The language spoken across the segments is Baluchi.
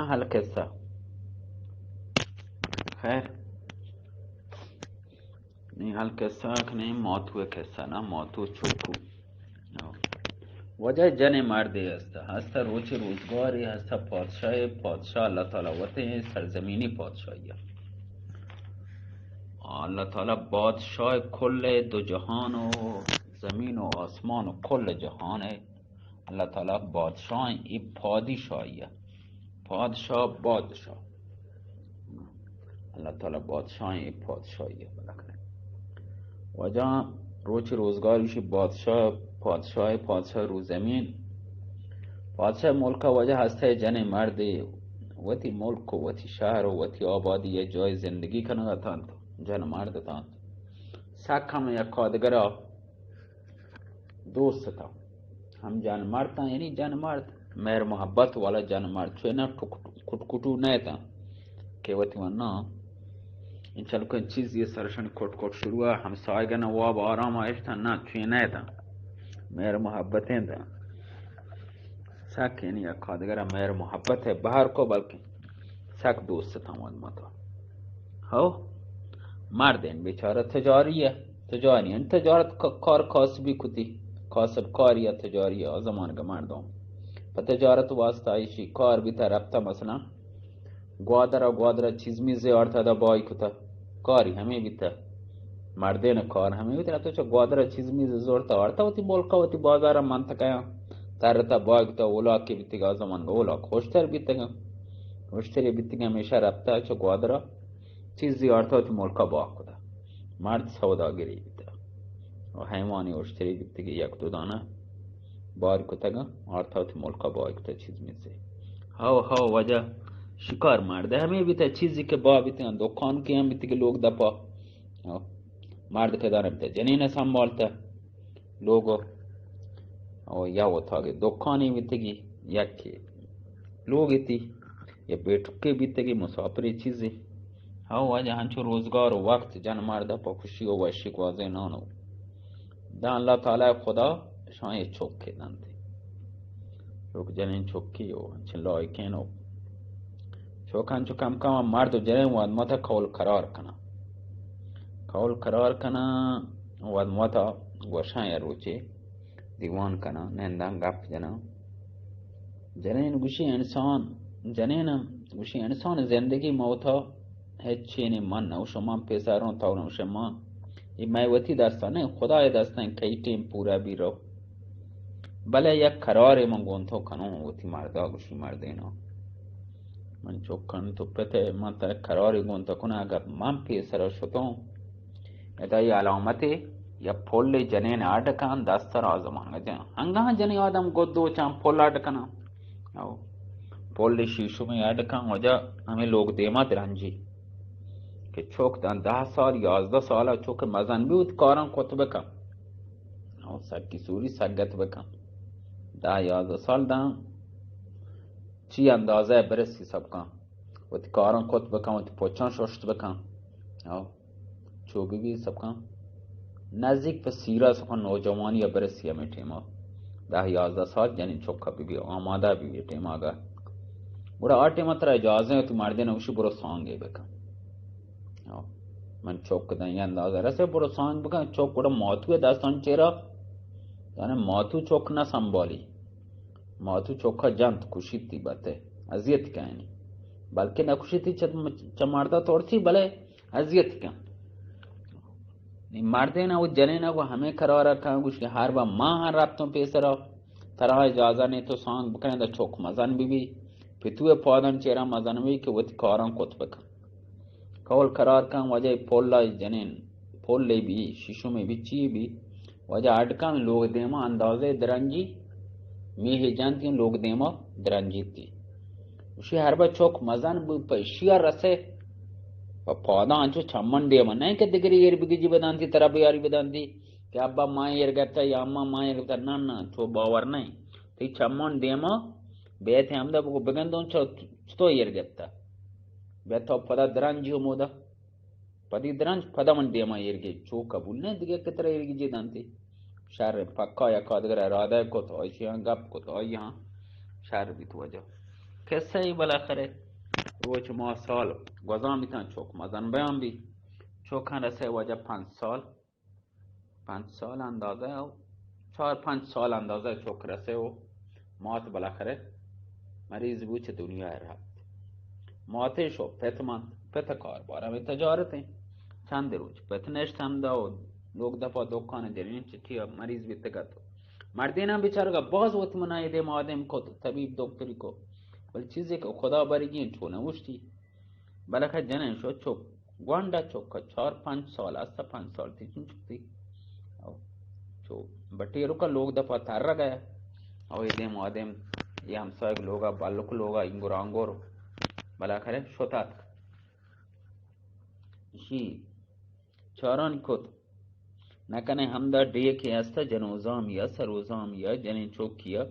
حال قصہ. خیر، نی حال قصہ کہ نی، ماتو قصہ نا، ماتو چوکو. واجہ، جن مردے ہستا، ہستا روچ روزگارے ہستا، پادشاہ، پادشاہ اللہ تعالی وتے سرزمینی پادشاہی. اللہ تعالی بادشاہ کل دو جہان و زمین و آسمان و کل جہان ہے. اللہ تعالی بادشاہ، ای پادشاہی ہے. پادشاہ، بادشاہ. اللہ تعالی بادشاہ، ای پادشاہی ہے. بلکہ واجہ، روچ روزگار اسی بادشاہ، پادشاہ، پادشاہ رو زمین، پادشاہ ملک واجہ ہستے جن مردے، وتی ملک و وتی شہر و وتی آبادی یا جای زندگی کنگا تانت، جن مرد تانت. سک ہم یک آدگرا دوست تا. ہم جن مرد تا، یعنی جن مرد، مہر محبت والا جن مرد، چو نہ ٹک-، کٹ کٹو نہ تا کہ وتی ونا انچلکن چیزی سرشن کٹ کٹ شروع، ہمسایگن واب آرام آشتا، نہ، چو نہ تا. مہر محبت ہیں تا. سک یعنی یک آدگرا مہر محبت ہے بہر کو، بلکہ سک دوست تا وت متا. ہو، مردین بیچارہ تجاری ہے، تجاری ہیں، تجارت ک-، کار کاسبی کتی، کاسب کاری یا تجاری ہے، آ زمانگا مردم پہ تجارت واسطہ ایشی کار بیتا رپتا، مثلاً گوادر، گوادر چیز میزے آرتا دا بای کتا، کاری ہمیں بیتا. مردین کار ہمیں بیتا، رپتا چا گوادر چیز میزے زورتا آرتا، وتی ملکا وتی بازارا منطقہ ترتا بای کتا، اولاکی بیتگا، آ زمانگا اولاک ہوشتر بیتگا، ہوشتری بیتگا، ہمیشہ رپتا چا گوادر چیزی آرتا وتی ملکا بہا کتا. مرد سوداگری بیتا و حیوانی اشتری بیتگی، یک دو دانہ بار کتگا، آرتا وتی ملکا بہا کتا چیز میزے. ہو، ہو، واجہ، شکار مرد ہمیں بیتا، چیزی کہ بہا بیتگا، دکان کی ہم بیتگی لوگ دپا. ہو، مرد کہ دانا بیتا، جنین سنبھالتا. لوگ او یا اتاگے دکانی بیتگی، یکی لوگ تی، یا بیٹکے بیتگی، مسافری چیزی. ہو واجہ، ہنچو روزگار و وقت جن مرد پہ خوشی و وشی گوازینان و داں اللہ تعالی خدا شاں چوکے دنتی. چوک جنین چوکی و ہنچن لائقین و چوک ہنچو کم کم مرد و جنین وت مت قول قرار کنن. قول قرار کنن، وت مت گوشن یا روچے دیوان کناں، ننداں، گپ جناں. جنین گوشی انسان، جنین گوشی انسان زندگی موتا ہچ چینے من نہ گوشاں، من پیسروں تو نہ گوشے من. اے مئے وتی دستا نہ، خدائے دستا، کئی ٹیم پورا بی رو. بلے یک قرارے من گون تو کنوں، وتی مردا گوشی مردینا. من چکن تو پتے، من ترا قرارے گون تو کناں، اگر من پیسرا شتوں، ادا اے علامتے یا پل جنین اڈ کن، دست را زمانگ جن. انگاہ جنی آدم گد و چان پل اڈ کنن. او پل شیشمی اڈ کن، وجہ ہمیں لوگ دیما درنجی. کہ چوک داں دہ سال، یازدہ سال، چوک مزن بی وت کاراں کت بکن. او سکی سوری سگت بکن. دہ یازدہ سال داں چی اندازہ برسی سبکاں. وتی کاراں کت بکن، وتی پچاں ششت بکن. او چو بی بی سبکاں نزدیک پہ سیرا سبکاں نوجوانی ء برسی ہمیں ٹیما. دہ یازدہ سال جنین چکا بی بی آمادہ بی بی ٹیما اگا. گڑا آ ٹیما ترا اجازہ ہے، تو مردین اوشی برو سانگے بکن. او من چک دن یہ اندازہ رسے، برو سانگ بکن. چک گڑا ماتو دستان چیرا، یعنی ماتو چک نہ سنبھالی. ماتو چوکا جنت کشیتی بتے، اذیت کہنی. بلکہ نہ کشیتی چہ، چہ مردا ترسی، بلے اذیت کن. نی مردین او جنین کو ہمیں قرار کن، گوش کہ ہر با ماہ رپتوں پیسرا، ترا اجازہ نے تو سانگ بکن، دا چوک مزن بی بی، پتو پادن چیرا مزن بی کہ وتی کاران کت بکن. قول قرار کن، وجہ پولا جنین، پولے بی، شیشمے بی، چی بی، وجہ اڈ کن لوگ دیما اندازے درنجی، میہ جنت لوگ دیما درنجیتی. اشی ہر با چوک مزن بو، پہ اشیا رسے، پہ پاداں انچو چمن دیما، نہ کہ دگری ایر بگیجی بدانتی، ترا بیاری بدانتی، کہ ابا ما ایر گپتا یا اما ما ایر گپتا، نہ، نہ، تو باور نہیں. تی چمن دیما بیت ہمدا بگو بگندون چو، چتو ایر گپتا. بیا تو پدا درنجی و مودا. پدی درنج پدا من دیما ایرگی چو قبول نہ، دگہ کہ ترا ایرگی جی دانتی. شر پکا یک آدگر ارادہ کت، آئی چیان گپ کت، آئی ہاں شر بیت وجہ. کسہ ای بالاخرہ روچ ماہ سال گوزان بیتاں، چوک مزن بیان بی. چوکاں رسے واجہ پنچ سال، پنچ سال اندازہ او چار پنچ سال اندازہ چوک رسے او مات بالاخرہ مریض بو چہ دنیا رفت. ماتے شو پت مند، پت کاربار ہمیں تجارت ہیں. چند روچ پت نشت ہمدا و لوگ دپا دکان جنین چٹی مریض بیتگت. مردیناں بیچارگا باز وت منا دیم آدم کو، طبیب دکتری کو، بل چیزے کہ خدا برگی چو نوشتی. بلکہ جنین شو چپ گوانڈا چکا چار پنچ سال است، پنچ سال تی چون چکتی. او چو بٹی رکا لوگ دپا تر گیا. او دیم آدم یہ ہمسایگ لوگا، بلک لوگا، انگور آنگور. بلاخرہ شتات. شی چاران کت. نہ کنے ہمدا ڈیکے است، جنوزام یا سروزام یا جنین چوکی یا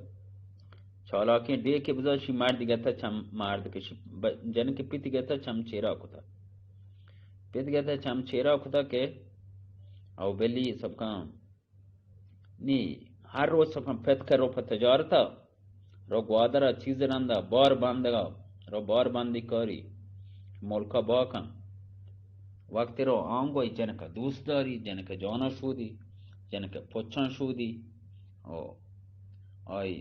چالاکیں ڈیکے بزا شی مرد گتا چم، مرد کہ شی ب-، جن کہ پت گتا چم چیرا کتا. پت گتا چم چیرا کتا کہ او بلی سبکان نی ہر روچ سکن پت کرو پہ تجارتا، رو گوادرا چیز رندا، بار بندگا، رو بار بندی کاری، ملکا باکن. وقتی رو آنگو ای جنکا دوست داری، جنکا جانا شودی، جنکا پچان شودی. او آئی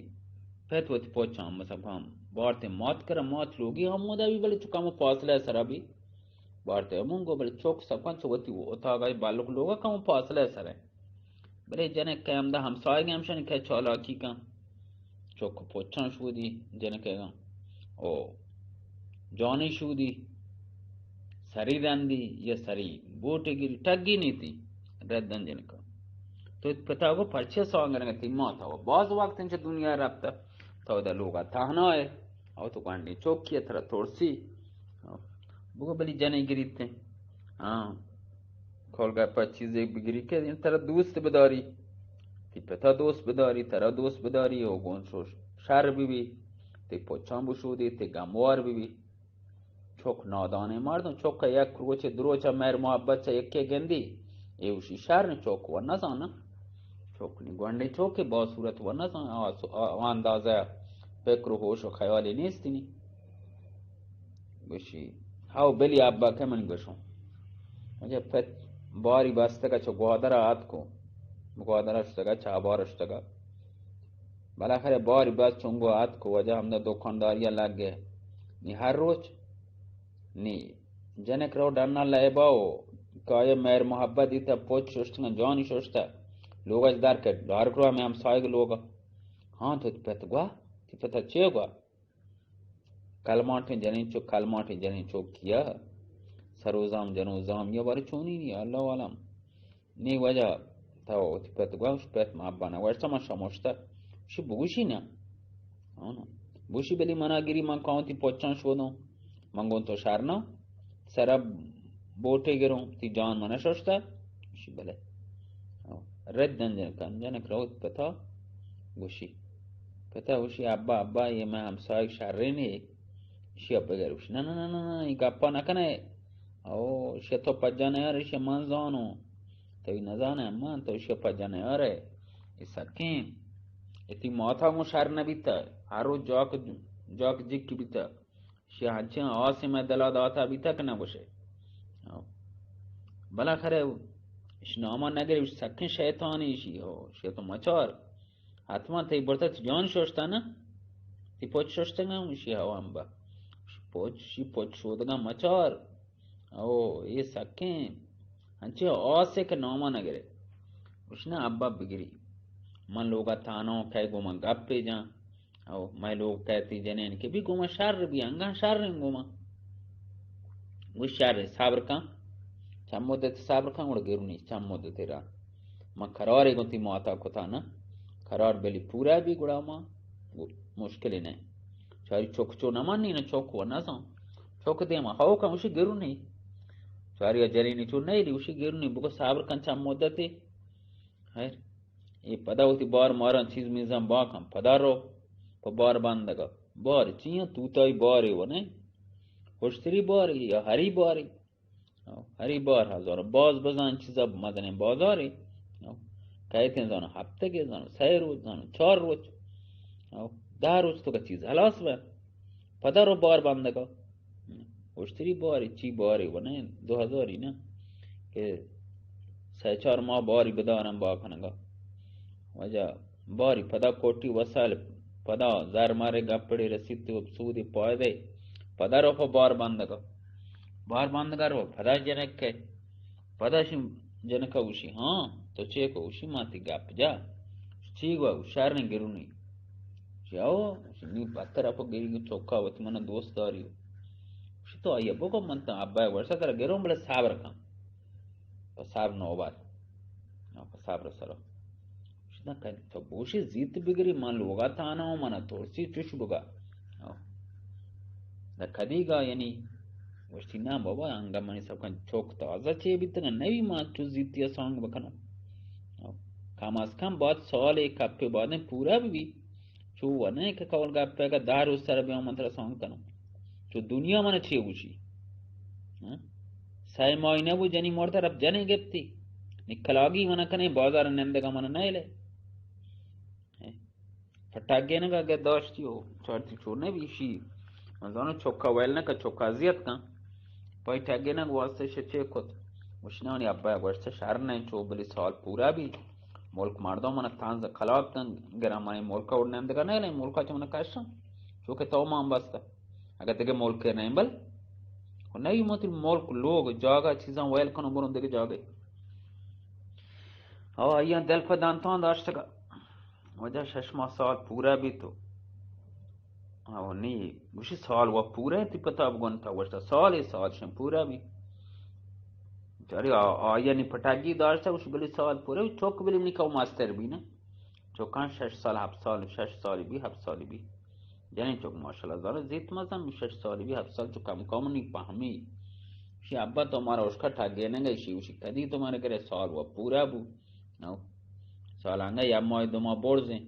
پت وتی پچان مثلا بارتے مات کرا، مات لوگی ہمودا بی، بلے چو کمو فاصلہ سرا بی. بارتے ہمون گو، بلے چوک سکن چو وتی اتاگا بلک لوگا کمو فاصلہ سرا. بلے جنک کہ ہمدا ہمسایگ ہمشن کہ چالاکی کن، چک پچان شودی جنک گا، او جانی شودی، سری رندی یا سری بوٹے گری ٹگی نیتی ردن جنکا. تو پتا گو پرچے سانگرنگ تی ماتا و باز وقت انچ دنیا رفتا، تو دا لوگا تہنا ہے. او تو گنڈی چوکی ترا ترسی. بگو بلی جنے گریتے. ہاں. کولگا پہ چیزے بگری کہ ترا دوست بداری، تی پتا دوست بداری، ترا دوست بداری، او گون شو شر بی بی، تی پچان بشودی، تی گموار بی بی. چک نادانے مردم، چک یک روچ دو روچ مہر محبت چا یکے گندی، اے وشی شر چک و نزانہ. چک نی گونڈیں چوکے با صورت و نزان، آ سو-، آ، آ اندازہ فکر و ہوش و خیالی نیستی نی. گوشی، ہاو بلی ابا کہ من گوشوں. مجھے پت باری بستگا چو گوادر آت کو، گوادر اشتگا چابار اشتگا. بالاخرہ باری بس چونگو آت کو، واجہ ہمدا دکانداری لگ گئے. نی ہر روچ نی جنک رو ڈنا لیبا و کایہ مہر محبت دیتا، پوچ ششتگا، جانی ششتا، لوگا چ در کر، ہر کرو ہمیں ہمسایگ لوگا. ہاں تو پت گوا، تی پتا چے گوا؟ کلماٹیں جنین چو، کلماٹیں جنین چو کیا؟ سروزام جنوزام یا بارے چونی نی، اللہ عالم. نی واجہ تو وتی پت گوش، پت ما ابا نہ گوشتہ، من شموشتہ. شی بگوشی نا. آنا. بگوشی بلی منا گری، من کاؤں تی پچان شودوں. من گون تو شر نا. سرا بوٹے گروں، تی جان من ششتہ. شی بلے. آ. رد دن جن کن، جنک روت پتا گوشی. پتا گوشی، ابا، ابا، یہ میں ہمسایگ شرے نے. شی ابا گر گوشی، نہ، نہ، نہ، نہ، نہ، یہ گپا نہ کنے. او، شی تو پجا نیارے، شی من زانوں. تو نزانے من، تو شی پجا نیارے. یہ سکیں. اتی ماتا گوں شر نہ بیتا. ہر روز جاک، جاک جک بیتا. شی ہنچیں آسے میں دلا داتا بیتا کہ نہ گوشے. او. بلا خرے، اش ناما نگرے، اش سکیں شیطانی شی ہو، شی تو مچار. حتما تئی برتا تی جان شوشتا نا؟ تی پوچ شوشتگا؟ شی ہوا امبا. شی پوچ، شی پوچ شودگا مچار. او، اے سکیں. انچے آسے کہ ناما نگرے. گوش نا ابا بگری. من لوگا تانو کئے گو من گپے جان. او، مئے لوگ کئے تی جنین کہ بی گو من شر بی، انگا شر گو من. گوش شر، صبر کن. چند مدت صبر کن، گڑا گرونی چند مدت را. من قرارے گوں تی ماتا کتا نا. قرار بلی پورا بی گڑا ما گو-، مشکلی نہ. چاری چک چو نہ منی نا، چک و نزان. چک دیما ہو کن، اشی گرونی. چاری جنینی چو نیلی، اشی گرونی، بگو صبر کن چند مدتی. خیر، اے پدا وتی بار ماران چیز میزان با کن، پدا رو پہ بار بندگا. بار چیاں؟ توتائی بارے و نے؟ ہشتری بارے یا ہری بارے؟ ہری بار ہزار باز بزان چیزا مزنیں بازارے. کئیتیں زانو ہفتگے، زانو سئے روچ، زانو چار روچ. دہ روچ تو کا چیز ہلاس بہ. پدا رو بار بندگا۔ اشتری باری، چی باری؟ و نه، دو ہزاری نه کہ سہ چار ماہ باری بدارن با کنگا۔ واجہ باری پدا کوٹی وسائل، پدا زر مارے گپڑے رسیت و سودی پائدے، پدا رو پہ بار بندگا۔ بار بندگا رو پدا جنک کے، پدا شی جنکا گوشی، ہاں، تو چے کو؟ گوشی، ما تی گپ جا۔ چی گوا؟ گوشی، شر نے گرونی۔ گوشی، او، گوشی، نی بتر اپا گری چوکا وت من دوست داری۔ گوشی، تو آیا بگو، من تا ابا ورسا ترا گرون، بلے صبر کن۔ پہ صبر نوبت۔ ہاں، پہ صبر سرا۔ گوشی، نہ کن، تو بوشی زیت بگری، من لوگا تانا ہوں، منا ترسی چش بگا۔ ہاں۔ نہ کدی گا یعنی؟ گوشتی، نہ بابا، انگا منی سب کن چوک تازہ چے بیتگا، نوی ما چو زیتی سانگ بکنم۔ ہاں۔ کم از کم باید سال ایک کپے بعد پورا بھی۔ چو و نہ کہ قول گپ ہے کہ دہ روز سر بیاں من ترا سانگ کنم۔ چو دنیا من چے گوشی؟ ہاں؟ سہ ماہی نہ بو جنی مرتا رب جنے گپتی۔ نی کلاگی من کنے بازار نندگا من نہ الے۔ ہاں؟ پہ ٹگینگا اگہ داشتی و چارتی چو نہ بیشی۔ من زانو چوکا ویل نہ کہ چوکا اذیت کن۔ پہ ٹگینگ واسطے شہ چے کت؟ گوشنانی ابا گوشت شر نہ چو بلی سال پورا بی۔ ملک مردم من تنز کلاگ کن، گرا من ملک اور نندگا نہ لیں، ملکا چہ من کشن۔ چو کہ تو مان بستا۔ اگہ دگہ ملک نہ بل، و نہ متی ملک، لوگ، جاگہ، چیزاں ویل کنو برو دگہ جاگہ۔ او، آیاں دل پہ دانتان داشتگا۔ واجہ شش ماہ سال پورا بیت و او نی، گوشی سال و پورا، تی پتا بگون تا گوشتا سال، سال شن پورا بی۔ چاری آ-، آیا نی پٹاگی داشتا، گوشی بلی سال پورا بی، چوک بلی منی کو ماستر بی نا۔ چوکان شش سال، ہفت سال، شش سال بی، ہفت سال بی۔ جنین چوک ماشاءاللہ زانو زیت مزن، شش سال بی، ہفت سال چو کم کم نی پہمی۔ شی ابا تو مارا اشکا ٹگینگا، شی گوشی کدی تو مارا کرے سال و پورا بو۔ نو۔ سالانگا یا ماہ دو ماہ برزیں۔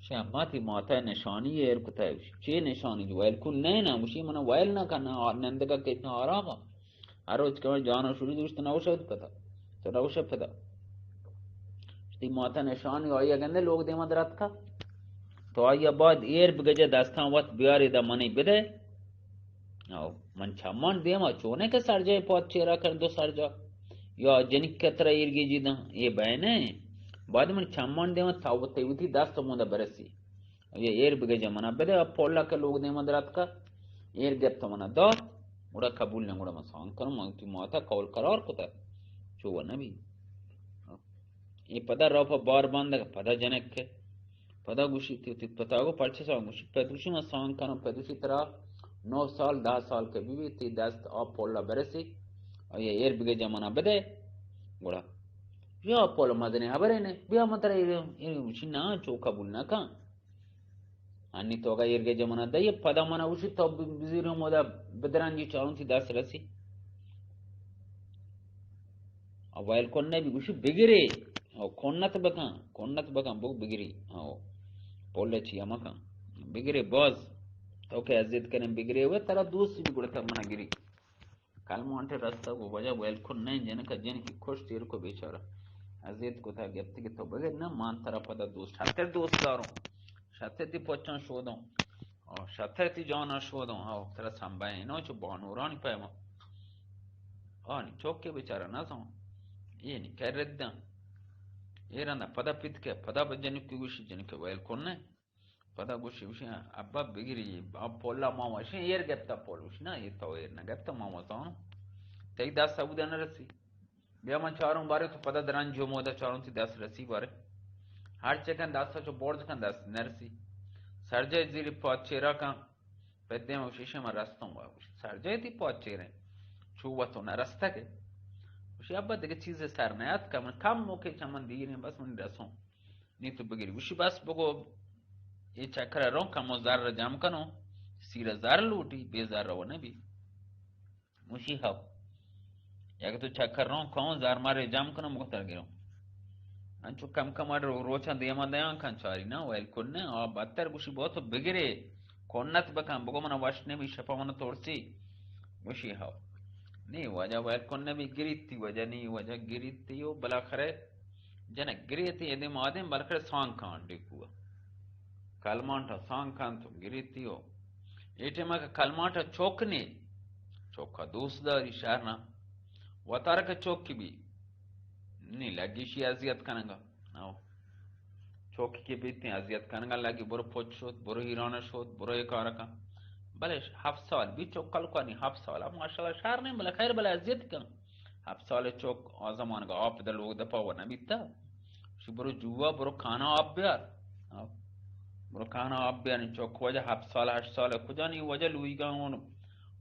شی اما تی ماتا نشانی ایر کتا۔ چے نشانی؟ جو ویل کن نہ نا، گوشی منا ویل نہ کن، آ نندگا کتنا آرام آ۔ ہر روچ کہ من جانا شوری دوشت نہ وشد پتا۔ تو نہ وشد پتا۔ تی ماتا نشانی آیا گندے لوگ دیما دراتکا۔ تو آیا بعد ایر بگجے دستان وت بیاری دا منی بدے۔ او، من چمان دیما چونے کہ سرجاہ پاد چیرا کر دو سرجاہ۔ یا جنک کترا ایرگی جی داں، اے بہنے۔ بعد من چمان دیما تا وتی وتی دست موندا برسی۔ اے ایر بگے جا منا بدے، آ پولا کہ لوگ دیما دراتکا۔ ایر گپت منا دات۔ گڑا قبول نہ، گڑا من سان کرم، من تی ماتا قول قرار کتا۔ چو و نبی۔ اے پدا رو پہ بار بندگ، پدا جنک کہ۔ پدا گوشی تی، تی پتا گو پرچہ سان؟ گوشی پت گوشی من سان کنم، پت گوشی ترا نو سال، دہ سال کہ بی بی تی دست آ پولا برسی، آیا ایر بگے جا منا بدے۔ گڑا یا پول مزنی خبرے نے، بیا من ترا ایر، ایر گوشی نا، چو قبول نہ کن۔ انی تو اگا ایر گے جا منا دے، پدا منا گوشی تو بزیر مودا بدرنگی چاروں تی دست رسی۔ او ویل کن نبی، گوشی بگری۔ او کنت بکن، کنت بکن، بو بگری۔ او پول چیا مکن، بگری باز۔ تو کہ عزت کنیں بگری، و ترا دوست بی گڑا تر منا گری۔ کلمانٹے رستا گو واجہ ویل کن نہ، جنکا جنکی کشت ایر کو بیچارہ۔ عزت کتا گپتی کہ تو بگر نہ، مان ترا پدا دوست، شتر دوست داروں۔ شتر تی پچاں شودوں۔ او شتر تی جانا شودوں۔ او ترا سنبھائیں نو چو بانورانی پیما۔ آنی چوکے بیچارہ نہ سوں۔ اے نی کر رداں۔ اے رندا پدا پیت کے، پدا بجنکی گوشی جنکے ویل کن نہ۔ پدا گوشی، گوشی، ابا بگری، آ پولا ما وشیں ایر گپتا پول۔ گوشی، نا، اے تو ایر نہ گپتا، ما وزانو۔ تئی دست سبودا نہ رسی۔ بیا من چاروں بارے تو پدا دران جو مودا چاروں تی دست رسی بارے۔ ہر چکن دستا چو برد کن دست نہ رسی۔ سرجے زیر پاد چیرا کن۔ پدے من گوشی، من رستوں با۔ گوشی، سرجے تی پاد چیریں۔ چو و تو نہ رستا کہ۔ گوشی، ابا دگہ چیز سر نیات کہ من کم موقع چمن دیریں، بس من رسوں۔ نی تو بگری۔ گوشی بس بگو، اے چکر ءَ روں، کمو زر جم کنوں، سیر ءَ زر لوٹی، بے زر ءَ نہ بی۔ گوشی ہو۔ یک تو چکر روں، کمو زر مارے جم کنوں، مگو تر گروں۔ انچو کم کم ءَ رو-، روچاں دیما دیاں کن چاری نہ، ویل کن نہ، آ بدتر گوشی بو تو بگرے، کنت بکن، بگو منا وش نہ بی، شپا منا ترسی۔ گوشی ہو۔ نی واجہ ویل کن نہ بی، گریتی واجہ، نی واجہ گریتی و بالاخرہ جنک گریتی، ادیم آدم بلکہ سانگ کان ڈیکو۔ کلمانٹا سانگ کان تو گریتی و اے ٹائم کہ کلماٹ چوک نے، چوکا دوست داری شر نا، وتارا کہ چوکی بی، نی لگی شی اذیت کنگا۔ او۔ چوکی کہ بیتیں اذیت کنگا لگی، برو پچ شد، برو ایران شد، برو اے کار کن۔ بلے ہفت سال بی چوکل کنی، ہفت سال، اب ماشاءاللہ شر نہیں، بلے خیر، بلے اذیت کن۔ ہفت سال چوک آ زمانگا آپ دل لوگ دپا و نبیتا۔ شی برو جوا، برو کانا آپ بیار۔ او۔ برو کانا آپ بیار، چوک وجہ ہفت سال، ہشت سال کجا نی وجہ لویگا ہون۔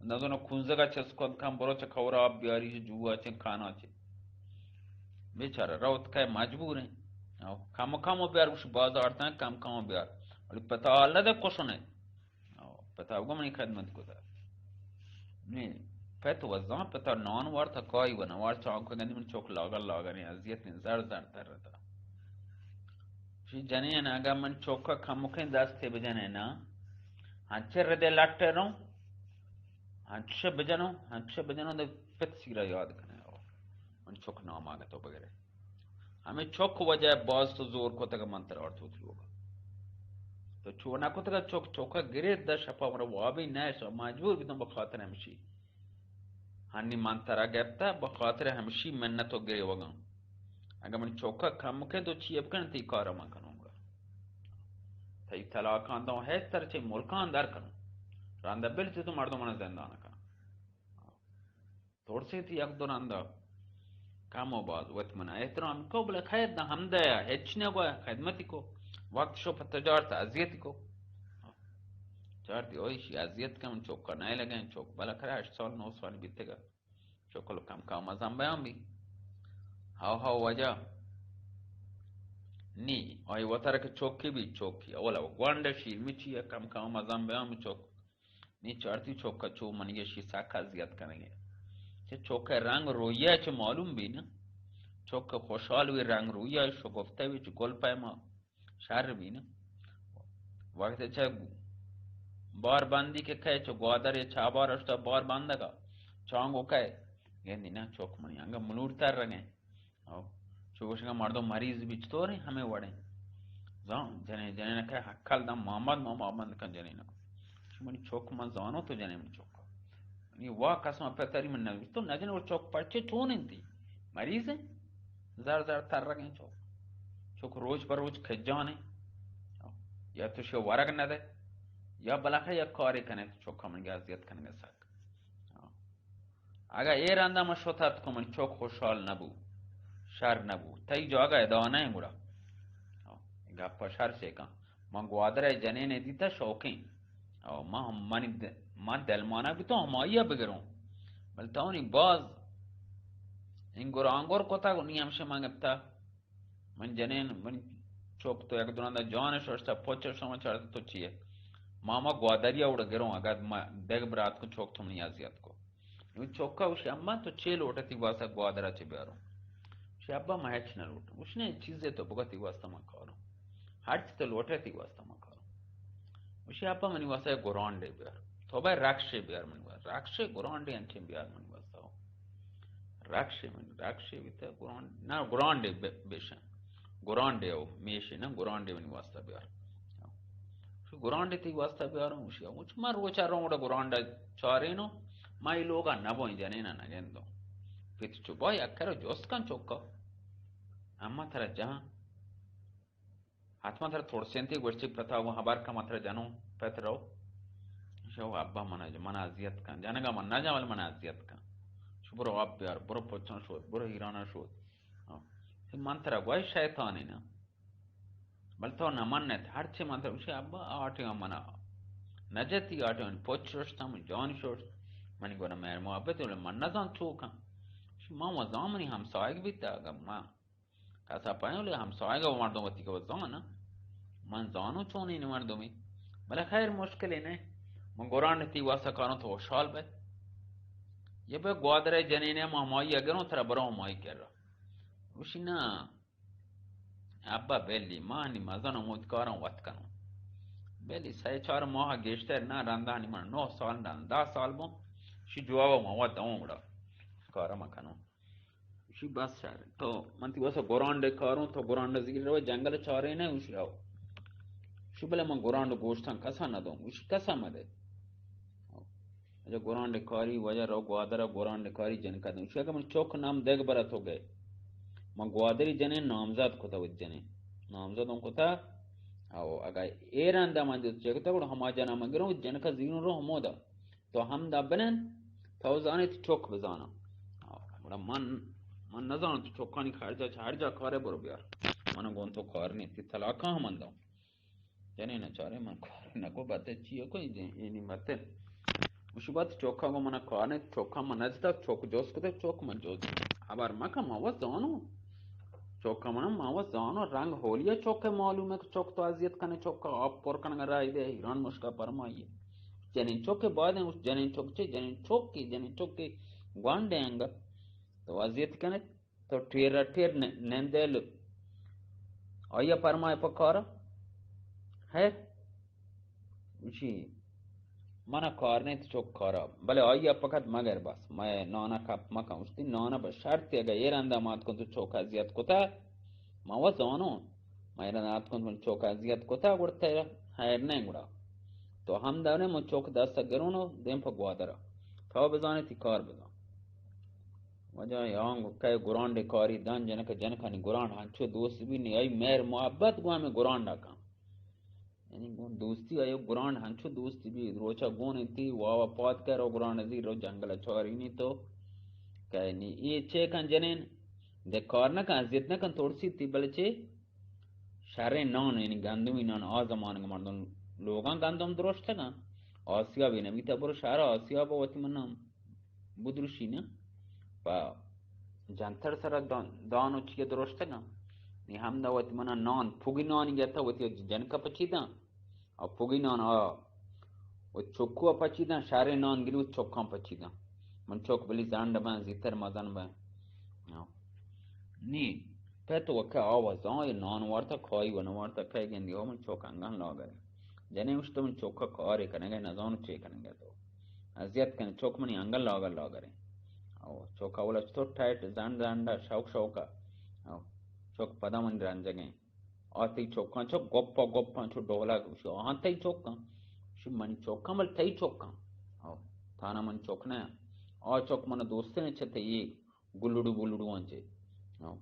نزانو کونزگا چست کت کن، برو چہ کور آپ بیاری، چہ جوا چہ کانا چہ۔ بیچارہ روت کئے مجبور ہیں۔ او، کم کم بیار، گوش بازار تاں کم کم بیار۔ ولی پتا حال نہ دے کشنے۔ او، پتا گو منی خدمت کو دا۔ نی، پت وزان پتا نان وارتا کائی و نوار چانکو گندی من چوک لاگر لاگر ہیں، اذیت ہیں، زر زر تر رہتا۔ شی جنین اگا من چوکا کمکیں دستے بجنے نا، ہنچے ردے لٹے روں، ہنچے بجنوں، ہنچے بجنوں دے پت سیرا یاد کنے۔ او، من چوک نام آگا تو بگرے۔ ہمیں چوک وجہ باز تو زور کتگ من ترا آرت وتی لوگا۔ تو چو نہ کتگ چوک، چوکا گرے دہ شپا مرا وابی نہ شو، مجبور بیتم بخاطر ہمشی۔ ہنی من ترا گپتہ بخاطر ہمشی منت و گریوگاں۔ اگہ من چوکا کم کن تو چی بکن تئی کارا من کنوں گا۔ تئی طلاقان دوں ہے تر چہ ملکان در کنوں۔ رندہ بل چہ تو مردم من زندان کن۔ ترسیت یک دو رندا کم و باز وت من احترام کو، بلے خیر داں ہمدہ ہچ نہ گویا، خدمتی کو، وقت شو پہ تجارت اذیتی کو۔ چارتی اوشی اذیت کم چوکا نہ لگیں، چوک بلا کرا ہشت سال نو سال بیتگا، چوکل کم کم مزن بیان بی۔ ہاو ہاو وجہ نی، آئی وتر کہ چوکی بی چوکی، اولا گوانڈ شیر مچی کم کم مزن بیان بی چوک۔ نی چارتی چوکا چو منی شی سک اذیت کنگے۔ چہ چوکے رنگ رویہ چہ معلوم بی نا۔ چوک خوشحال وی رنگ رویہ شگفتہ وی چہ گل پیما شر بی نا۔ وقت چہ بار بندی کہ کئے چہ گوادر یا چابار اشتا بار بندگا چانگو کئے۔ گندی نا چوک منی انگا ملور تر رنگے۔ او، چو گوشگا مردم مریض بی چطوریں ہمے وڑیں۔ زان جنین، جنین کہ ہکل دم محمد ما، ما بند کن جنین۔ چو منی چوک من زانو تو جنین منی چوک۔ منی وا قسم پتری من نہ تو نہ جن اور چوک پرچے چون انتی؟ مریض ہیں؟ زر زر تر رگیں چوک۔ چوک روچ بر روچ کھجانے۔ یا تو شو ورگ نہ دے، یا بلاخہ یا کاری کنے تو چوک من اذیت کنگے سک۔ اگاں اے رندا من شت اتکوں، من چک خوشحال نہ بو، شر نہ بو۔ تئی جاگہ ادا نہ ایں گڑا۔ ہاں، گپ ء شر چے کن؟ من گوادر ء جنینے دیتہ شوقیں۔ ہاں، من ہم، منی د-، من دلمانگ بیتوں ہمائی ء بگروں۔ بلے تو نی باز انگر آنگر کتگ، نی ہمشہ من گپتہ۔ من جنین، من چک تو یک دو رندا جان ششتہ، پچ شما چارتہ تو چیے؟ ماما گوادری اوڑ گروں، اگاں ما دگ برات کو چک تو منی اذیت کو۔ نو چکا گوشی، اماں تو چے لوٹے تئی واسطہ گوادرا چہ بیاروں؟ گوشی، ابا من ہچ نہ لوٹوں۔ گوشی، نہ، چیزے تو بگا تئی واسطہ من کاروں۔ ہر چی تو لوٹے تئی واسطہ من کاروں۔ گوشی، ابا منی واسطہ یک گرانڈے بیار۔ تو بھائی رکشے بیار منی واسطہ۔ رکشے گرانڈے انچیں بیار منی واسطہ۔ رکشے من، رکشے بیتہ گرانڈے، نہ گرانڈے بے-، بیشن۔ گرانڈے او میشے نہ، گرانڈے منی واسطہ بیار۔ گرانڈے تئی واسطہ بیاروں، گوشی، او من روچا روں گڑا گرانڈا چارینوں، ما اے لوگا نہ بوئیں جنینا نہ گندوں۔ پت چو با یک کرو جست کن چکا۔ اما ترا جہاں حتما ترا ترسینتی گوشتی پتا گوں ہبر کن من ترا جنوں پت رو۔ شو ابا من، من اذیت کن۔ جنگا من نہ جاں ولی من اذیت کن۔ شو برو آپ بیار، برو پچاں شود، برو ایرانا شود۔ ہاں۔ من ترا گوئی شیطانی نا۔ بل تو نہ منت، ہرچی من تو گوشی، ابا آ ٹیم منا نجتی، آ ٹیم پچ ششتم، جان ششت، منی گونا مہر محبت، ولی من نزان چو کن۔ گوشی، من وزان منی ہمسایگ بیتا، اگا من کسا پایم، ولی ہمسایگ و مردم وتی کو زان، من زانو چونین مردمی۔ بلے خیر مشکلی نہ، من گران تی واسطہ کاروں تو خوشحال بے۔ یہ بے گوادر جنینے، ما ہمائی اگروں ترا برو ہمائی کر رہا۔ گوشی، نہ، ابا بلی، ما نی مزن و موت کارم وت کنوں۔ بلی سئے چار ماہ گیشتر نہ، رندانی من نو سال، رند دہ سال بوں۔ شی جواب ما وت دوں گڑا۔ کارم کنوں۔ شی بس شر۔ تو من تی واسا گرانڈ کاروں، تو گرانڈ زیر رو جنگل چارے نہ، شی رو۔ شی بلے من گرانڈ گوشتن کسا نہ دوں۔ شی کسا مدے۔ اجا گورانڈ کاری وجہ رو گوادر گورانڈ کاری جنکا دوں، چیا کہ من چوک نام دیگ برا تو گئے، من گوادری جنین نامزد کتا، وت جنین نامزد اون کتا۔ او اگا ایران دا من دیت چکتا، گڑا ہما جنا من گروں، جنکا زیروں رو ہمودا۔ تو ہمدا بنن، تو زانیت چوک بزانا۔ گڑا من، من نزانت چوکانی خرچہ چہ ہر جا کارے برو بیار۔ من گون تو کار نیتی، طلاقا ہم من دوں۔ جنین چارے من کار نکو، بات چی کو، اینی مت۔ گوشی بات چوکا گو من کار نیت، چوکا من نجتا، چوک جوست کتے، چوک من جوست۔ خبر مکن، ما و زانو۔ چوکا من، ما و زانو، رنگ ہولیا چوک معلوم ہے کہ چوک تو اذیت کنے، چوکا آپ پر کنگا راہی دے، ایران مشکا پرمائی۔ جنین چوک بعد ہیں، اس جنین چوک چے، جنین چوک کی، جنین چوک کی گوانڈے انگا۔ تو اذیت کنے، تو ٹیر ٹیر ن-، نندے لو۔ آیا پرمائے پہ کارا؟ خیر، گوشی، منا کار نیت چوک کارا، بلے آیا پکت مگر بس، مئے نانا کپ مکن۔ گوشتی، نانا بہ شرطی اگہ اے رندا مات کن تو چوک اذیت کتا، ما و زانو، ما اے رندا مات کن تو چوک اذیت کتا، گڑا تیرا خیر نہیں گڑا۔ تو ہم دانے من چوک دست گرونو، دیم پہ گوادرا۔ تو بزانے تی کار بزان۔ وجہ یانگ کئے گرانڈ کاری دان، جنک، جنکانی گرانڈ ہنچو دوست بی، نی آئی مہر محبت گو ہمیں گرانڈا کن۔ یعنی گون دوستی آئی گرانڈ ہنچو دوست بی، روچا گون انتی، واوا پاد کر رو گرانڈ زی رو جنگل چارینی تو۔ کئے نی اے چے کن جنین؟ دے کار نہ کن، اذیت نہ کن، ترسی تی بلے چے؟ شریں نان، یعنی گندمی نان، آ زمانگ مردم لوگاں گندم درشتگاں۔ آسیابی نبیتا، برو شہر آسیاب وتی من نام بدرشی نہ۔ پا جنتر سرا دان، دان و چیئے درشتگاں۔ نی ہمدا وتی منا نان، پگی نانی گتا، وتی جنکا پچی داں۔ آ پگی نان آ و چکو پچی داں، شہریں نان گری و چکاں پچی داں۔ من چک بلی زنڈ بن، زیتر مزن بن۔ آ۔ نی، پت وکہ آ وزاں اے نان وارتا، کائی و نوارتا، کئے گندی ہو من چک انگن لاگر۔ جنے گوشت من چک کارے کنگے، نزانو چے کنگے تو۔ اذیت کن چک منی انگن لاگر لاگریں۔ او چک اولا چطور ٹائٹ زنڈ زنڈا شوق شوقا۔ او چک پدا من رنجگیں۔ آ تئی چکاں چو گپا گپاں چو ڈولک، گوشی، آہاں تئی چکاں؟ گوشی، منی چکاں، بل تئی چکاں۔ او، تانا من چک نہ۔ آ چک من دوستیں چہ تئی گلڑو بلڑو آں چے۔ او۔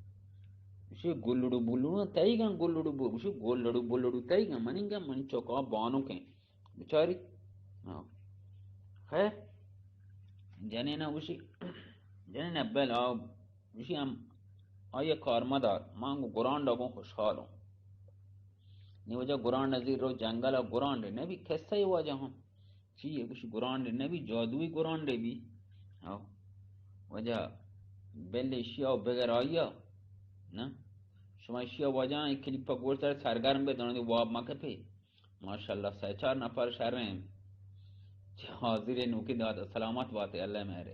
گوشی، گلڑو بلڑو تئی گاں، گلڑو بل-، گوشی، گلڑو بلڑو تئی گاں، منی گاں، منی چک آ بانکیں۔ بچاری۔ او۔ خیر۔ جنینا گوشی، جنینا بل آ گوشی، ہم آئی کار مدار، من گو گرانڈا گوں خوشحال ہوں۔ نی وجہ گرانڈ نزیر رو جنگل ء گرانڈ نبی، قصہ ء واجہ ہم چی ہے؟ گوشی گرانڈ نبی، جادوی گرانڈ بی۔ او وجہ بل اشیا و بگر آیا۔ نہ، شما اشیا واجہ ایں کلیپ گوش دار، سرگرم بے، دانا دی واب مکپے۔ ماشاءاللہ، سہ چار نفر شریں۔ چہ حاضر نوکی داد، سلامت باتے، اللہ مہرے۔